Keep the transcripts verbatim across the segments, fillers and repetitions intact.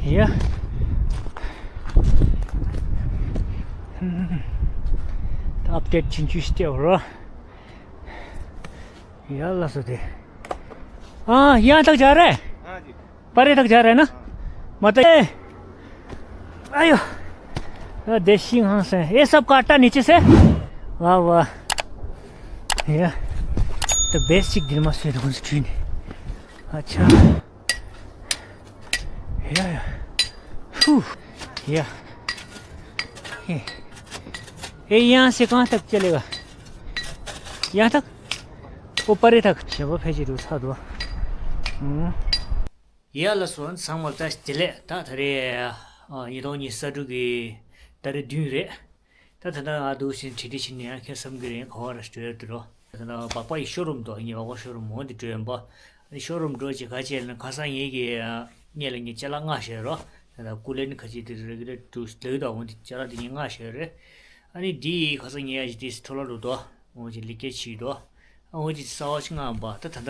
ཡ། ད་ཨབ་ཌེཊ་ཆུང་ཆུང་ཞིག་སྟེར་རོགས། ཡ་ལགས་སོ་དེ། ཨ་ཡང་ཐག་ཇ་རེད། हाँ जी। परे तक जा रहे हैं ना? हाँ। मतलब, आयो। देसी घास है। ये सब काटा नीचे से। वाह, वाह। या। तो बेसिक दिल में से ढूंढ चुकी ने। अच्छा। या, या। हू। या। ये, ये यहाँ से कहाँ तक चलेगा? यहाँ तक? वो परे तक। ཞེས་པ་ཕལ་ཆེར་རུ་ཚར་འདུག་ཧུམ། ཡ་ལགས་སོ། ཚང་མ་ལ་བཀྲ་ཤིས་བདེ་ལེགས། ད་ད་རེས་ཨ་ཉིས་སྟོང་ཉི་ཤུ་རྩ་དྲུག་གི་ཏ་རིག་བདུན་རེད། ད་ད་ལྟ་ང་འདུག་སེ་བྲིས་བྲིས་བྱས་ནས་ཡང་ཁྱེད་བསམ་གྱི་རེད། ག་བ་ར་འགྲོ་ཡ་འདུག་རོ། ད་ལྟ་སྦག་སྦག་གི་ཤོ་རུམ་འདུག་ངའི་སྦག་སྦག་ཤོ་རུམ་འོང་དེ་འགྲོ་ཡོང་པ། ཨ་ནི་ཤོ་རུམ་འགྲོ་བྱས་ག་བྱས་ལབ་ན། ཁ་སང་ངེད་ཀྱི་ཨ་སྔོན་ལ་ངས་ཅ་ལག་མངགས་བཞག་རོ། ད་ལྟ་ཀུ་ལན་ཁ་ཅིག་དེ་རེ་གི་རེ་འདུག་ལབ་ཀྱི་འདུག་འོང་དེ་ཅ་ལག་དེ་ངས་མངགས་བཞག་རེད། ཨ་ནི་འདི་ཁ་སང་ངས་ཡ་ཅིག་དེ་འཕྲོ་བརླག་འགྲོ་འདུག་འོང་ཅིག་ལེགས་སྐྱེས་བྱེད་ཀྱི་འདུག་ཨ་འོང་ཅིག་གསར་པ་ཅིག་མངགས་པ། ད་ད་ལྟ་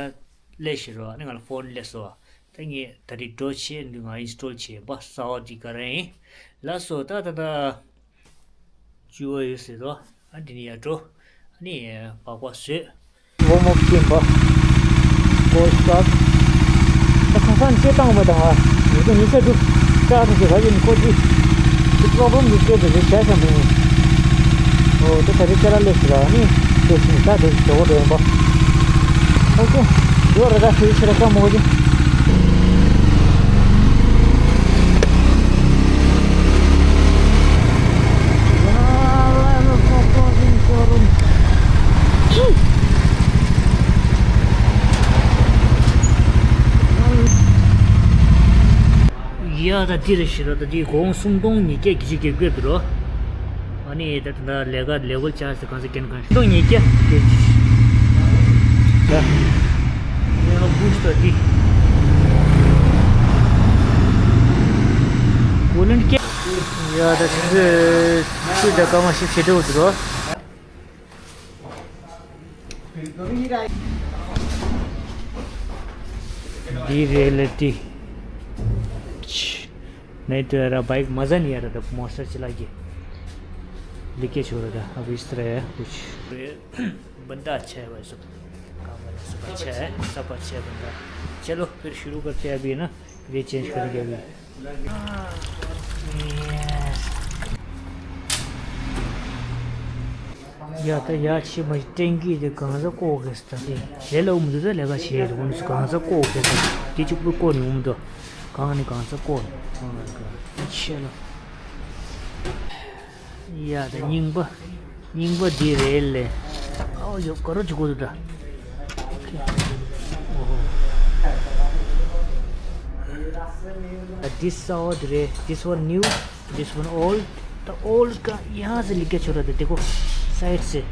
སླེབས་ཤག་རོ། ཨ་ནི་ང་ལ་ཕོན་སླེབས་སོང་། ད་ངས་ད་རེས་འགྲོ་བྱས་འདི་ང་ཨིན་སི་ཊོལ་བྱས་པ། གསར་པ་འདི་ག་རེ་ཡིན། ལགས་སོ། ད་ད་ད་བཅུ་པ་ཡོད་ཟེར་རོ། ཨ་འདི་ནས་ཡར་འགྲོ། ཨ་ནི་སྦག་སྦག་བཟོས། ཝོམ་ཨབ་བྱེད་པ། སྐོར་སྟབས། ད་ཁ་སང་སྐྱེས་བཏང་བ་དང་ང་ཉི་ཤུ་རྩ་དྲུག་ཅར་ཇི་བྱེད་ག་ཡིན་ཁོ་ཅི། དེ་པོ་རོ་བྷ་ལེམ་འདི་སྐྱེས་ཏེ་དེ་བྱས་ཙམ་མིན། ཨོ་དེ་ད་རེས་ཅ་ལག་སླེབས་ཤག་ར། ཨ་ནི་དེ་ཕྱིན་ད་དེ་ཇོ་བོ་འགྲོ་ཡིན་པ། ཨོ་ཀེ། ཇོ་ར་ད་ཕྱི་ཕྱི་ར་ཀ་མོ་གི། ཡ་ད་འདི་རེད་ཤག་ར། ད་འདི་གོང་སུམ་སྟོང་ཉིས་བརྒྱ་གི་ཅིག་གི་བརྒྱབ་འདུག་རོ། ཨ་ནི་ད་ད་ལས་ཀ་ལེ་ཝལ་ཆགས་སུ་གང་ས་ཀན་གང་ཤིང་ཏོག་ཉིས་བརྒྱ་སྐད་ཅིག་ད་ཡང་བུ་སྟོད་འདི་གོ་ལན་སྐད། ཡ་ད་ཆུ་ཚོད་བཅུ་དང་སྐར་མ་བཞི་བྱེད་འགྲོ་འདུག་རོ། འདི་རེད་ལ་འདི། नहीं तो यार बाइक मज़ा नहीं आ रहा था। मौसर चला के लेके छोड़ रहा था। अब इस तरह है कुछ। बंदा अच्छा है भाई सब। काम वाला सब अच्छा है, सब अच्छा है बंदा। चलो फिर शुरू करते हैं अभी, है ना? ये चेंज करेंगे अभी। ཡ་ད་ཡ་ཕྱི་མ་ཊེང་ཀི་དེ་གང་ས་བཀོག་གི་ས། ད་དེ་ལས་ལ་འུ་མ་འདུག་ད་ལས་ཀ་བྱེད་དེ་འུ་ནི་གང་ས་བཀོག་གི་ས། དེ་གཅིག་པུ་བཀོག་ནི་འུ་མ་འདུག་གང་ནི་གང་ས་བཀོག་ནི་གང་ལ་གང་ཆེ་ལ། ཡ་ད་རྙིང་པ། རྙིང་པ་འདི་རེད་ལེ། ཨའོ་ཡོ་ག་རོ་ཅིག་གོ་འདུག་ད། ཨོ་ཧོ། འདི་གསར་པ་འདི་རེད། This one new, this one old. ད་ཨོལ་ཌི་ག་ཡང་སེ་ལི་ཀ་ཆོ་ར་ད་དེ་ཀོ་སའིཌ་སེ།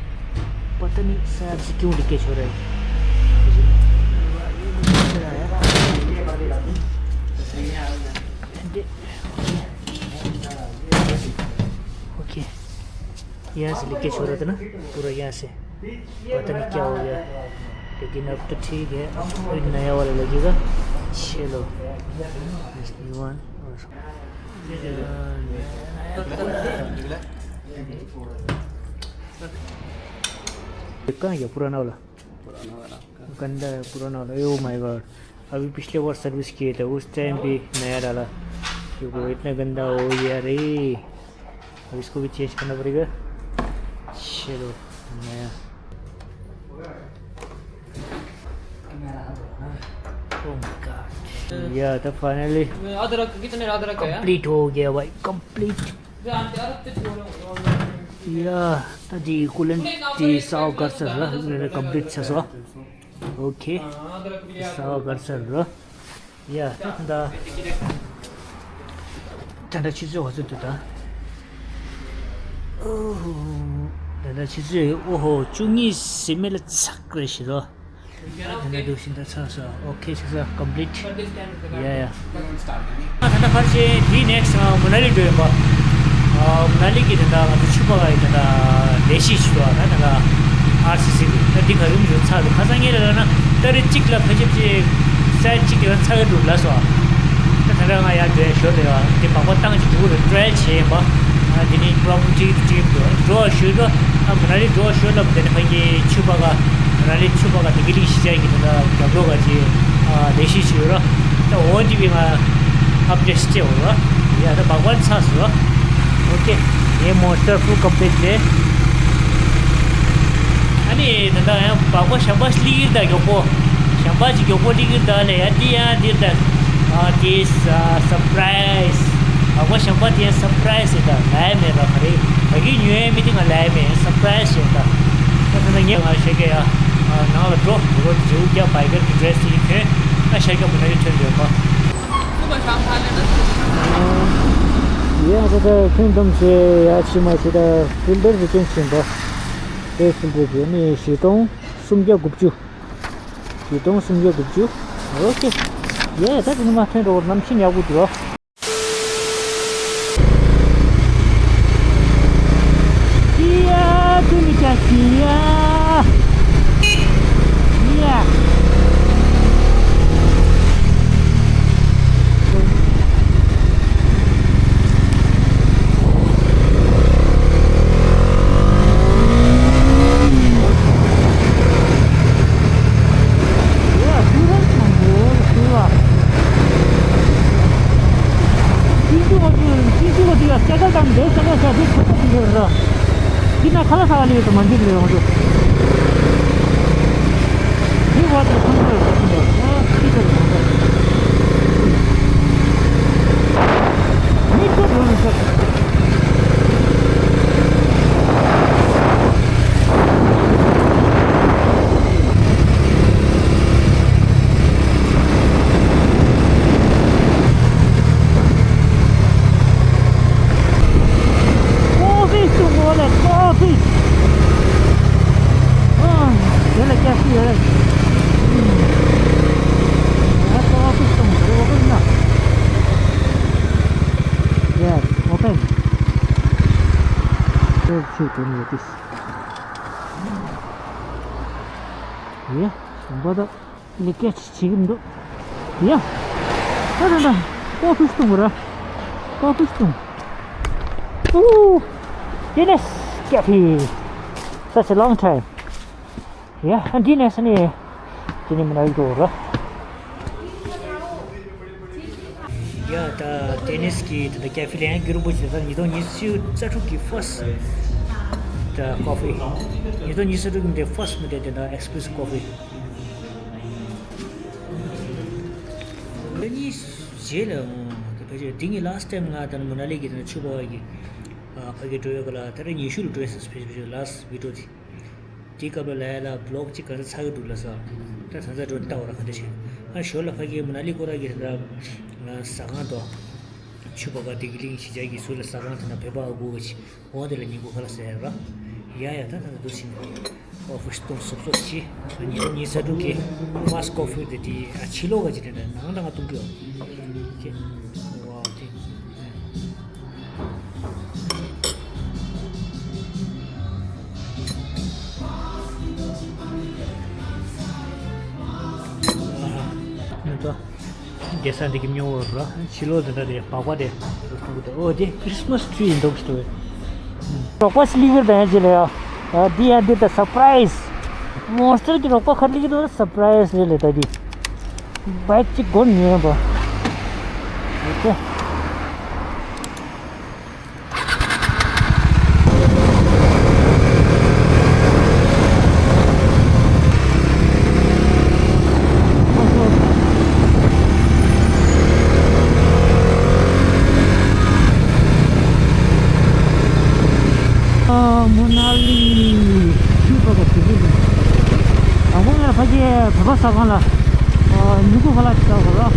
པ་ད་ནི་སའིཌ་སེ་ཀྱུ་ལི་ཀ་ཆོ་ར། འདི། ཨོ་ཁེ། ཡང་སེ་ལི་ཀ་ཆོ་ར་ད་ན་པུ་ར་ཡང་སེ། पता नहीं क्या हो गया, लेकिन अब तो ठीक है। अब फिर नया वाला लगेगा। चलो, this new one। कहाँ गया पुराना वाला? गंदा है पुराना वाला। Oh my God, अभी पिछले बार सर्विस किए थे, उस टाइम भी नया डाला, क्योंकि वो इतना गंदा हो गया रे। अब इसको भी चेंज करना पड़ेगा। चलो, नया। Oh my God। या तो फाइनली अदरक, कितने अदरक है? कंप्लीट हो गया भाई, कंप्लीट। या तो जी, कूलेंट जी, साव कर सर कंप्लीट से सो। ཨོ་ཁེ། གསར་པ་ག་རེ་ཟེར་རོ། ཡ་ད་ད་ད་ད་ཆུ་ཚོད་ག་ཚོད་འདུག་ད། ཨོ་ཧོ། ད་ད་ཆུ་ཚོད་ཨོ་ཧོ་བཅུ་གཉིས་ཟིན་མེད་ལ་ཚག་རེད་ཤི་རོ། ད་ད་འདུག་ཤིན་ད་ཚག་སོ། ཨོ་ཁེ་ཆུ་ཚོད་ཀམ་པི་ལིཊ། ཡ་ཡ། ད་ལྟ་ཕར་ཕྱིན་འདིའི་ནེག་སི་ཊི་ང་མ་ན་ལི་འགྲོ་ཡིན་པ། ཨ་མ་ན་ལི་གི་ད་ལྟ་ང་ཚོ་ཆུ་པ་ག་ཡི་ད་ལྟ་ལས་གཞི་ཞིག་འདུག་ད་ལྟ་ཨར་སི་སི་གི་ད་འདི་ག་རིམ་བཞིན་ཚར་འདུག་ཁ་སང་ངས་ལབ་ན་ཏ་རིག་གཅིག་ལ་ཕལ་ཆེར་ཅིག་སའིཌ་གཅིག་དེ་ག་ཚར་གི་འདུག་ལབ་སོང་། ད་ད་ལྟ་ང་ཡར་འགྲོ་ཡ་ཤོག་དེ་ཡང་དེ་བག་བག་བཏང་ཅིག་འགྲོ་གི་རེད། ཊ་རའི་བྱས་ཡིན་པ། ཨ་དེ་ནས་པྲོ་བ་ལེམ་ཊི་ཊི་ཊི་འགྲོ་འགྲོ་བ་ཞུ་འགྲོ། ཨ་མ་ན་ལི་འགྲོ་བ་ཞུ་ལབ། དེ་ནས་ཕ་གི་ཆུ་བ་ག་མ་ན་ལི་ཆུ་བ་ག་དེ་གི་ལིང་ཤི་ཅག་གི་དེ་ན་རྒྱབ་ལོག་ག་ཅིག་ཨ་ལས་གཞི་ཞུ་རོ། ད་འོ་དེ་བི་ང་ཨབ་ཌེ་ཊི་སྤྲད་འོ་རོ། ཡ་ད་བག་བག་ཚ་སོ། ཨོ་ཀེ། ངའི་མོན་སི་ཊར་ཕུལ་ཀོམ་པི་ལིཊ་རེད། ཨ་ནི་ད་ལྟ་ཡང་བག་བག་ཞག་པ་སླེབས་ཀྱི་རེད་ད། མགྱོགས་པོ་ཞག་པ་ཅིག་མགྱོགས་པོ་སླེབས་ཀྱི་རེད་ད་ལས། ཡ་འདི་ཡང་འདི་ད། ཨ་དེ་ས་སར་པ་རའི་ཛི། བག་བག་ཞག་པ་དེ་ཡང་སར་པ་རའི་ཛི་ཡིན་ད། ལབ་ཡ་མེད་ར། ག་རེ་ཕ་གིར་ཉོ་ཡ་མི་དེ་ང་ལབ་ཡ་མེད། སར་པ་རའི་ཛི་ཡིན་ད། ད་ད་ལྟ་ངས་ང་ཤེས་ཀྱི་ཡ། ཨ་ནང་ལ་འགྲོ་འགྲོ་རོ། ཇེའུ་རྒྱ་བྷའི་ཀར་གྱི་ཌི་རེ་སི་དེ་གྱོན། ཨ་ཤ་རྒྱ་མུ་ན་ལི་ཐོན་འདོད་པ། ཡ་ད་ད་ཁྱོད་འདོམས་བྱས་ཡ་ཕྱི་མ་ཞིག་ད་ཕིལ་ཊར་རི་ཅེན་ཇི་བྱེད་འགྲོ། དེ་ཕིལ་ཊར་དེ་ནི་བཞི་སྟོང་སུམ་བརྒྱ་དགུ་བཅུ། བཞི་སྟོང་སུམ་བརྒྱ་དགུ་བཅུ། ཨོ་ཀེ། ཡ་ད་དེ་ནི་མ་ཐོན་འགྲོ་བར་གནམ་གཤིས་ཉག་པོ་འདུག་ཨ། ཡ་དེ་མི་ཆ་ཤི་ཡ། ཡ། ཀོ་ཕི་སྟོན་དགོས་ལ། ཀོ་ཕི། ཨ། དེ་ལ་སྐྱ་སི་ཡོད་རེད། ཨ། ཀོ་ཕི་སྟོན་དགོས་རེད། ཨོ་པན་ན། Yes, open. ཁྱོད་ཚོས་གོ་ནས་ཡོད་དུས། ཡེ། བྱམས་པ་དང་ལི་སྐད་ཆ་བྱེད་ཀྱི་མི་འདུག་ཡ། ད་ད་ད། ཀོ་ཕི་སྟོན་ར། ཀོ་ཕི་སྟོན། ཨུ། Guinness cafe. Such a long time. ཡ། འདི་ནས་ནི། དེ་ནི་མི་ན་ཡོད་ར། ཡ་ད་ཏེ་ནིས་ཀྱི་ད་ལྟ་ཀེ་ཧྥེ་ལ་ཡང་རྒྱུན་རིང་པོ་ཞིག་ད་ཉིས་སྟོང་ཉི་ཤུ་རྩ་དྲུག་གི་ཕར་སི་ཊི་ཀོ་ཕི། ཉིས་སྟོང་ཉི་ཤུ་རྩ་དྲུག་གི་ཕར་སི་ཊི་མི་དེ་དེ་ད་ཨེག་སི་པི་རེ་སི་ཀོ་ཕི། ད་ནི་རྗེས་ལ་འོང་དེ་ཕལ་ཆེར་དེ་ངའི་ལ་སི་ཊི་ཊེམ་ང་ད་ནི་མ་ན་ལི་གི་ད་ནི་ཆུ་བ་གི་ཕ་གི་འགྲོ་ཡོད་ག་ལ། ད་རེས་ཉི་ཤུ་ལ་འགྲོ་ཡོད་ས་ཕལ་ཆེར་ལ་སི་ཊི་བི་ཌི་ཡོ་དེ། དེའི་སྐབས་ལ་ལ་ཡ་ལ་བི་ལོག་ཅིག་ག་ཚོད་ཚར་གི་འདུག་ལ་ས། ད་ད་ཚ་འགྲོ་ལྟ་བ་ར་ག་འདྲ་བྱེད། ཨ་ཞོར་ལ་ཕ་གི་མ་ན་ལི་ཁོ་ར་གི་ད་ཟ་ཁང་དོ། ཆུ་བ་ག་དེ་གི་གླིང་གཞིས་ཆགས་ཀྱི་ཟུར་ལ་ཟ་ཁང་དེ་ན་བོད་པ་ཨ་ཁུ་གི་འོ་དེ་ལ་ཉིན་གུང་ཁ་ལག་ཟ་ཡ་ར། ཡ་ཡ་ད་ད་ད་འདུག་ཕྱིན། ཨོ་ཕི་སི་སྟོང་སོབ་སོབ་ཅི། ཉིས་སྟོང་ཉི་ཤུ་རྩ་དྲུག་གི་ཕར་སི་ཊི་ཀོ་ཕི་དེ་དེ་ཨ་ཕྱི་ལོགས་ག་ཅི་དེ་ད་ནང་ལ་ང་གཏོང་གི་ཡོད། ཅེ། ཝའོ་དེ། ཨ་ཧ། ནི་ད། རྒྱལ་ས་འདི་གི་སྨྱོ་བོ་ར། ཕྱི་ལོགས་འདི་འདྲ་རེད། སྦག་སྦག་རེད། ཨོ་དེ་ཁྲིས་མས་ཊི་རི་འདུག་ཟེར། སྦག་སྦག་སི་ལི་ཝར་དང་ཡང་ཅི་ལ་ཡ། ཨ་འདི་ཡང་འདི་ད་སར་པ་རའི་ཛི། མོན་སི་ཊར་གི་རོགས་པ་ཁ་ལི་གི་འདུག་སར་པ་རའི་ཛི་རེད་ལ་ད་འདི། བའིཀ་གཅིག་སྒོར་ཉོས་པ། ཨོ་ཀེ། ཨ་མོ་ན་ལི་ཆུ་བ་ག་དེ་གི་ཨ་ཁོ་ང་ཕ་གི་བོད་པ་ཟ་ཁང་ལ། ཨ་ཉིན་གུང་ཁ་ལག་ཅིག་ཟ་དགོས་ར།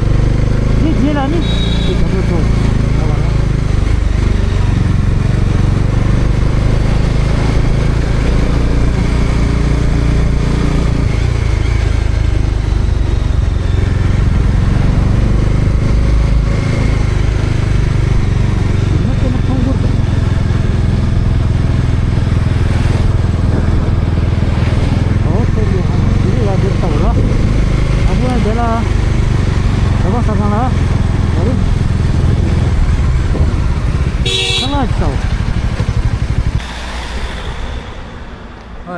དེ་རྗེས་ལ་ནི་དེ་ག་པར་ཚོ་ཟ་བ་ར། ཨོ་སྟོད་ཀྱི་ཧ་ནི་དེ་རིང་ཡར་འདིར་ལྟ་བུ་ར། ཨ་ཁུ་ཡང་དེ་ལ་བོད་པ་ཟ་ཁང་ལ་ཡར་རིང་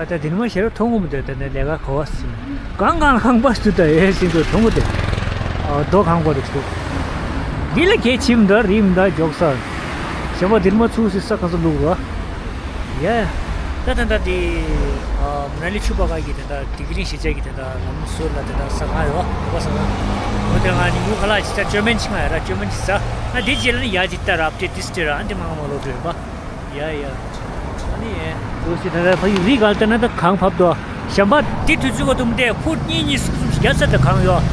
ད་དེ་ནི་མ་ཤེས་ར་མཐོང་གོ་མི་འདུག་ད་ནི་ལས་ཀ་གོ་བ་སི་གང་གང་ལ་ཁང་པ་ཞུ་ད་ཡོད་ཞིག་འདུག་མཐོང་གོ་དེ། ཨ་རྡོ་ཁང་པ་རེད་ཚུགས། འདི་ལ་གས་ཆིམ་འདྲ་རིམ་འདྲ་འཇོག་ས། ཞེན་པ་འདིར་མ་ཚུགས་སི་ས་ག་ས་ལུག་ར། ཡ། ད་ད་ད་དེ། ཨ་མ་ན་ལི་ཆུ་བ་ག་གི་དེ་ད་དེ་གི་རིང་ཞེ་ཆ་གི་དེ་ད་ལམ་སོལ་ལ་དེ་ད་ས་ག་ཡོད་བ་ས་ག། འོ་དེ་ང་ནི་ངུ་ཁ་ལག་ཅི་ད་ཅོ་མན་ཆི་ང་ཡ་ར་ཅོ་མན་ཆི་ས། ང་དེ་རྗེས་ལ་ནི་ཡ་ཅི་ད་རབ་ཏེ་ཏིས་ཏེ་ར་ཨ་འདི་མ་ང་མ་ལོ་བྲོས་པ། ཡ་ཡ། ཨ་ནི་ཡ། འོ་སི་ད་ད་ཕ་ཡུ་རི་གལ་ཏེ་ན་ད་གང་ཕབ་དོ། ཞམ་པ་འདི་དུས་ཚོད་ག་དུམ་དེ་ཕུད་གཉིས་གཉིས་གསུམ་གསུམ་བརྒྱ་ས་ད་གང་ཡོད།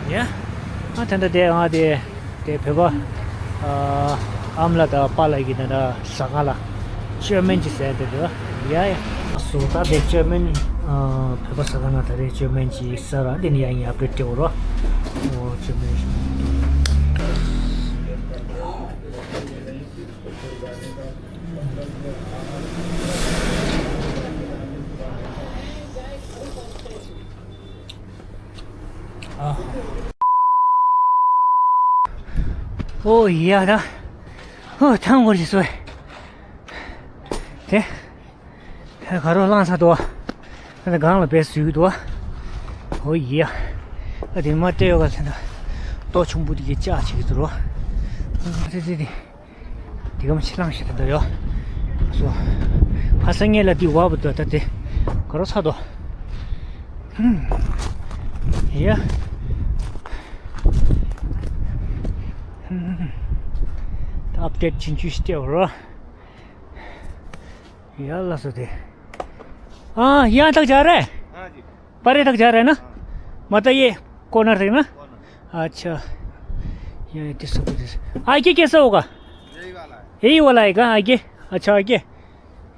ཡ། ཨ་ད་ད་དེ་ང་དེ། དེ་བོད་པ། ཨ་ཨམ་ལ་དང་པཱ་ལགས་ཀྱི་ད་ད་ཟ་ཁང་ལ་ཅོ་མན་ཅི་ཟེར་དེ་དོ། ཡ་ཡ། སོ་ད་དེ་ཅོ་མན། ཨ་བོད་པ་ཟ་ཁང་ན་ད་རེ་ཅོ་མན་ཅི་ཟ་ར་དེ་ནི་ཡ་ཡིན་ཨབ་ཌེཊ་སྤྲད་འོ་ར། འོ་ཅོ་མན་ཅི། ཨོ་ཡ་ད། ཨོ་ཐང་གོར་ཞིག་སོས། དེ། དེ་ག་རོ་ལངས་ས་དོ། ད་སྒང་ལ་བས་སུས་དོ། ཨོ་ཡ། ཨ་དེ་མ་སྤྲད་ཡོད་ག་ལ་ད། ལྟོ་ཆུང་པོ་དེ་གི་ལྕགས་བྱེད་ཀྱི་འདུག་རོ། ཨ་དེ་དེ་དེ། དེ་གམ་ཕྱི་ལང་ཞིག་ད་ཡོ། སོ། ཕ་ས་ངེད་ལ་དེ་བ་བ་དོ་ད་དེ། ག་རོ་ཚ་དོ། ཧུམ། ཡ། ཧུམ། ད་ཨབ་ཌེཊ་ཅིན་ཅུ་ཤི་ཏེ་རོ། ཡ་ལ་སོ་དེ། ཨ་ཡང་ཐག་ཅར་རེད། ཨ་ཅི། པར་རིས་ཐག་ཅར་རེད་ན། མ་ད་ཡེ་ཀོ་ནར་རེད་ན། ཨ་ཆ། ཡ་དེ་སོ་དེ། ཨ་ཀེ་ཀེ་སོ་ག་ཡེ་བ་ལ་ཡེ་ག་ཨ་ཀེ། ཨ་ཆ་ཨ་ཀེ།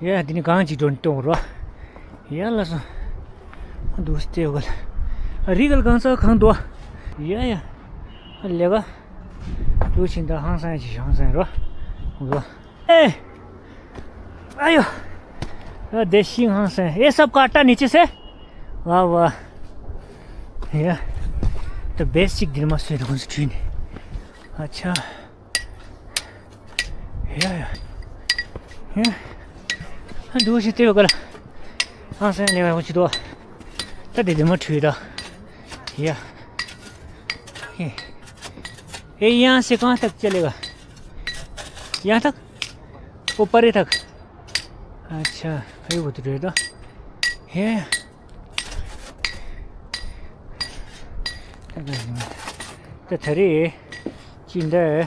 ཡ་དེ་ནི་གང་ཅིག་འགྲོ་གཏོང་རོ། ཡ་ལ་སོ། ཨ་འདུག་སྟེ་ག་ལ། ཨ་རི་གལ་གང་ས་གང་འདུག་ཡ་ཡ། ཨ་ལེ་ག་འདུག་ཕྱིན་ད་ཧང་སང་ཅིག་ཧང་སང་རོ། འོ། ए। आयो। देसी हाँस है। ये सब काटा नीचे से। वाह, वाह। या। तो बेसिक दिन में से कौन सी ट्रेन है? अच्छा। या, या। या। हाँ, दो से तेरे को। हाँ, सर, ले कुछ दो। तो दे दे, मैं ठुई दा। या। ये। ये यहाँ से कहाँ तक चलेगा? यहाँ तक? ऊपर ही तक। अच्छा, ये बहुत रेट है। ད་ད་རེས་ཅི་འདྲ།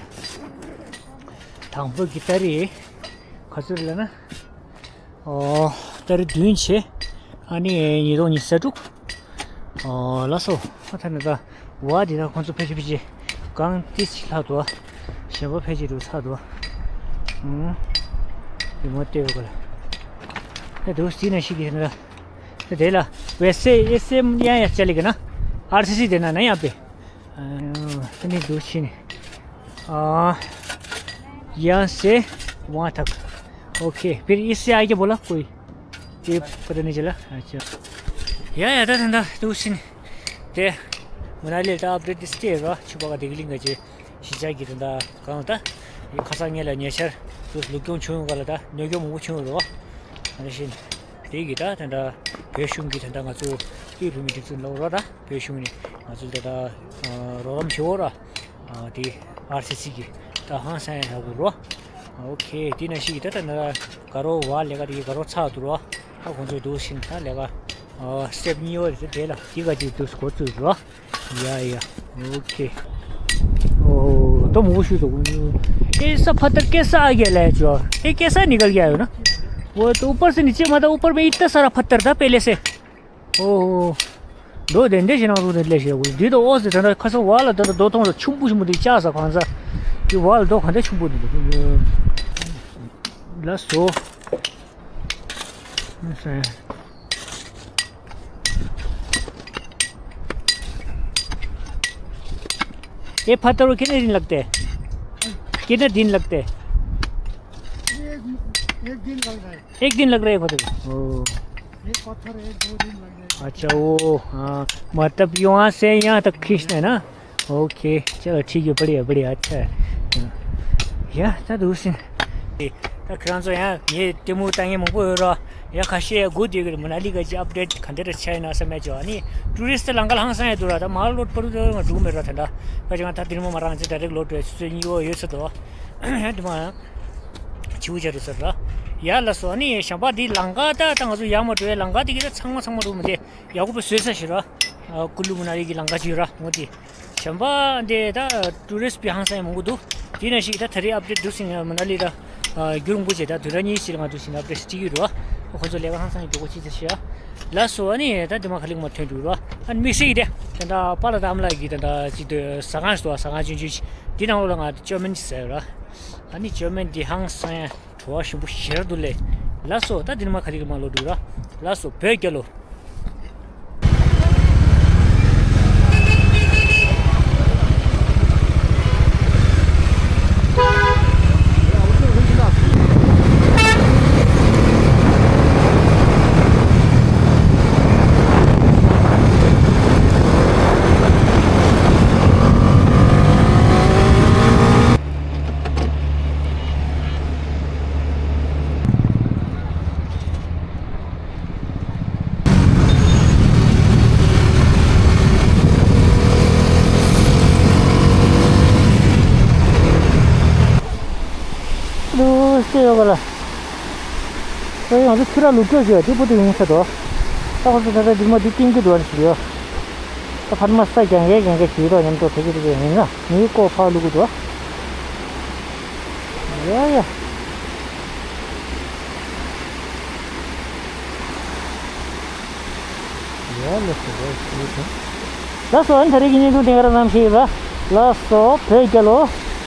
དང་པོ་གི་ད་རེས་ག་ཚོད་ལ་ན། ཨོ། ཏ་རིག་བདུན་བྱས། ཨ་ནི་ཉིས་སྟོང་ཉི་ཤུ་རྩ་དྲུག་ཨོ་ལགས་སོ། ཨ་ཐ་ན་ད་བ་འདི་ན་ཁོང་ཚོ་ཕལ་ཆེར་ཕལ་ཆེར་གང་ཏི་ཅི་ལྷག་འདུག་གཞན་པ་ཕལ་ཆེར་རུ་ཚར་འདུག་ཨུམ། ཡི་མོ་ལྟོས་གོ་ལ། ཨེ་འདུག་སི་ན་ཤི་གི་ན། དེ་ལ་བེ་སེ་ཨེ་སེ་ཡང་ཡ་ཅ་ལི་གི་ན། ཨར་སི་སི་དེ་ན་ན་ཡང་པེ། ཨ་ནི་འདུག་ཕྱིན། ཨ། यहाँ से वहाँ तक। ओके, फिर इससे आगे बोला कोई? ये पता नहीं चला। अच्छा। ཡ་ཡ་ད་ད་ད་འདུག་ཕྱིན། དེ། མ་ན་ལི་ད་ཨབ་ཌེ་ཊི་སྟེ་ར་ཆུ་བ་ག་དེ་གི་ལིང་ག་ཅེ་ཤི་ཅག་གི་ད་ད་གང་ད། ཁ་སང་ངེད་ལ་ཉེ་ཆར་དུ་ལུག་གྱོང་བྱུང་ག་ལ་ད་ཉོ་གྱོང་མང་པོ་བྱུང་རོ། ཨ་ནི་ཤིན། དེ་གི་ད་ད་ད་བོད་གཞུང་གི་ད་ད་ང་ཚོ་ཨི་རུ་མི་སྒྲིག་འཛུགས་ལོག་རོ་ད་བོད་གཞུང་ནས་ང་ཚོ་ད་ད་རོགས་རམ་བྱེད་འོ་ར། དེ་ཨར་སི་སི་གི་ད་ཧང་སང་ཡག་པོ་རོ། ཨོ་ཁེ། དེ་ན་ཤི་གི་ད་ད་ན་ག་རོ་བ་ལས་ཀ་དེ་གི་ག་རོ་ཚག་ཏུ་རོ། ཨ་ཁོང་ཚོས་འདུག་ཕྱིན་ད་ལས་ཀ་སི་ཊེབ་གཉིས་པ་དེ་དེ་ལ་དེ་ག་ཅིག་འདུག་སྐོར་ཚུད་རོ། या, या। ओके। ओ, तो मुंह शुरू तो। ये सब पत्थर कैसा आ गया ले जो? ये कैसा निकल गया है ना? वो तो ऊपर से नीचे, मतलब, ऊपर में इतना सारा पत्थर था पहले से। ओ, दो दिन दे जना तो ले से। दे तो ओस तना खसो वाला तो दो तो छुम्बु छुम्बु दे चा सा खान सा। ये वाला दो खान दे छुम्बु दे। लास्ट तो। ये पत्थर को कितने दिन लगते हैं? कितने दिन लगते हैं? एक, एक दिन लग रहा है। एक दिन लग रहा है पत्थर को? ओ। एक पत्थर एक दो दिन लग जाएगा। अच्छा, वो, हाँ, मतलब, यहाँ से यहाँ तक खींचना है ना? ओके, चलो, ठीक है, बढ़िया, बढ़िया, अच्छा है। या, ད་འདུག་སེ། ད་ཁྱེད་རང་ཚོ་ཡང་ངས་ལྟད་མོ་ལྟ་མཁན་མང་པོ་ཡོད་ར། ཡ་ཁ་ཤས་ཡ་སྒུག་བསྡད་ཀྱི་རེད། མ་ན་ལི་ག་ཅིག་ཨབ་ཌེཊ་ག་འདྲ་རེ་ཆགས་ཡིན་ན་བསམ་ཡ་ཅིག་ཨ་ནི་ཊུ་རི་སི་ཊི་ལམ་ཁ་ལ་ཧང་སང་ཡ་འདུག་ར། ད་མར་ལོག་པ་རུ་ང་འགྲོ་གི་མེད་ར། ད་ད་ཁ་ཅིག་ང་ད་དེ་རིང་མ་མ་རང་ཚེ་ཌའི་རེག་ལོག་འགྲོ་ཡ་ཆུ་ཚོད་གཉིས་པ་ཡོད་ས་འདུག་ཡ་དེ་མ་ཡང་བྱིའུ་བྱ་རུ་ས་ར། ཡ་ལ་སོ་ཨ་ནི་ཞམ་པ་འདི་ལམ་ཁ་ད་ད་ང་ཚོ་ཡར་མར་འགྲོ་ཡ་ལམ་ཁ་དེ་གི་ད་ཚང་མ་ཚང་མ་རུ་མི་དེ་ཡག་པོ་བཟོས་ས་ཞིག་ར། ཀུ་ལུ་མ་ན་ལི་གི་ལམ་ཁ་ཅིག་ཡོད་ར་ངོ་དེ། གཞན་པ་འདི་ད་ཊུ་རི་སི་པི་ཧང་སང་ཡང་མང་པོ་འདུག་དེ་ནང་བཞིན་ད་ད་རེས་ཨབ་ཌེཊ་འདུག་ཟིན་ཡང་མ་ན་ལི་ད་རྒྱུན་རིང་པོ་བྱས་ད་དུས་རབས་གཉིས་ཤིག་ལ་ང་འདུག་ཟིན་ཨབ་ཌེཊ་སྤྲད་ཀྱི་རེད་བ། ཁོ་ཚོ་ལས་ཀ་ཧང་སང་ཡང་མགྱོགས་པོ་བྱེད་ཚར་ཤག་ལགས་སོ། ཨ་ནི་ད་འདི་མ་ག་ལེགས་མ་ཐོན་འདུག་རེད་བ། ཨ་ནི་དམིགས་བསལ་གྱི་དེ་ད་ལྟ་པཱ་ལགས་དང་ཨ་མ་ལགས་ཀྱིས་ད་ལྟ་ཅིག་ཏུ་ཟ་ཁང་ཞིག་འདུག་ཟ་ཁང་ཆུང་ཆུང་ཞིག་འདི་ནང་ལོགས་ལ་ང་ཅོ་མན་ཟ་ཡོད་ར། ཨ་ནི་ཅོ་མན་འདི་ཧང་སང་ཡང་བྲོ་བ་ཞིམ་པོ་ཞེ་དྲག་འདུག་ལེ། ལགས་སོ། ད་འདི་ནས་མར་ག་རེ་གི་མར་ལོག་འགྲོ་ར། ལགས་སོ་བོད་རྒྱལ་ལོ། ལུས་ཤེས་ཡོད་ག་ལ། ད་ཡང་ང་ཚོ་ཁྱི་ར་ལུག་སྐྱོ་ཞིག་དེ་པོ་དེ་ཡོང་ས་དོ། ད་ཁོ་ཚོ་ད་ལྟ་འདི་མ་འདི་བསྟན་གྱི་འདུག་ཨ་ནི་ཞིག་ཡོད། ད་ཕར་མ་ས་རྒྱང་གས་རྒྱང་གས་བྱེད་དོ་མཉམ་དུ་ཕ་གི་དེ་གས་ཡིན་ན་ངའི་ཀོ་ཕར་ལུག་གི་འདུག་ཡ་ཡ། ཡ་ལགས་སོ་ལགས་སོ། ལགས་སོ། ཨ་ནི་ད་རེས་ཀྱི་བརྙན་ཐུང་དེ་ག་རང་རྣམ་ཤེས་ཡོད་པ། ལགས་སོ་བོད་རྒྱལ་ལོ།